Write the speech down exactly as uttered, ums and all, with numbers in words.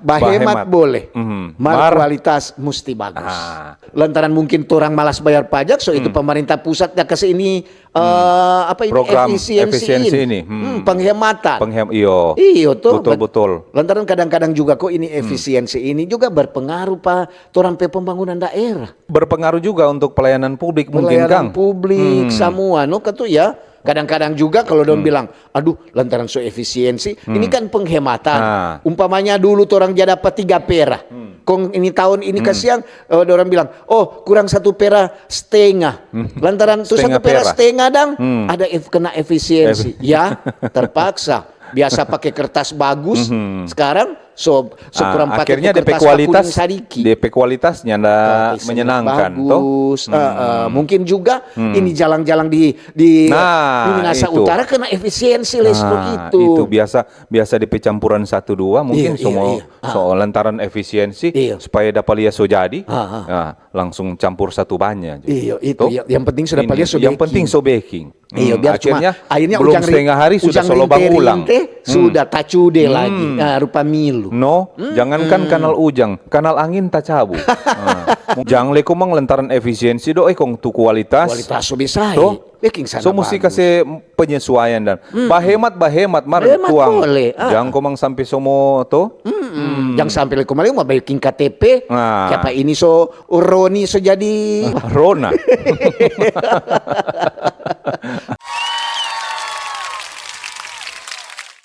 Bahemat boleh, Mhm. mar Mar- kualitas musti bagus. Ah. Lantaran mungkin torang malas bayar pajak, so itu pemerintah pusat da kasi ini eh, apa ini Program efisiensi, efisiensi ini. Ini, hmm. Hmm, penghematan. Penghem iyo. Iyo to. Betul betul. Lantaran kadang-kadang juga kok ini efisiensi ini juga berpengaruh pa torang pe pembangunan daerah. Berpengaruh juga untuk pelayanan publik mungkin, Pelayanan Kang. publik, semua no katu ya. Kadang-kadang juga kalau dong bilang, aduh, lantaran so efisiensi, ini kan penghematan. Ah. Umpamanya dulu torang ja dapat tiga pera. Kong ini tahun ini kasiang, eh, orang bilang, oh, kurang satu pera setengah. Lantaran tu Setengah satu pera pera. Setengah dang, ada ef- kena efisiensi. Ya, terpaksa. Biasa pakai kertas bagus, sekarang so so Ah, kurang pakai akhirnya tu D P kertas kualitas kuning sadiki. D P kualitasnya nda Kualitasnya menyenangkan toh. bagus. Eh, eh, mungkin juga ini jalan-jalan di di Nah, di Minasa itu. Utara kena efisiensi listrik Nah, itu. Biasa biasa D P campuran satu dua mungkin Iya, semua iya, iya. Ah. so lantaran efisiensi Iya. Supaya dapat lia so jadi, Ah, ah. nah, langsung campur satu banyak. Iya, itu Toh? ya. Yang penting sudah Ini, paling so yang baking. Penting so baking. Iya, Hmm, biar cuma akhirnya akhirnya belum ujang ri- setengah hari sudah ujang so lobang ring-tering ulang. Teh, sudah tacude lagi. Ah, rupa milu. No, jangankan kanal ujang, kanal angin tacabu. Nah, jang leko mang lantaran efisiensi do, eh kong tu kualitas. Kualitas so bisa. Toh? Baking sana So musti bagus. Kase penyesuaian dan bahemat bahemat mar Hemat tuang. boleh, ah. Jang ko mang sampe somo to. Mm-mm. Jang sampe leko mali mau baking K T P. Nah. Siapa ini so Roni so jadi Rona.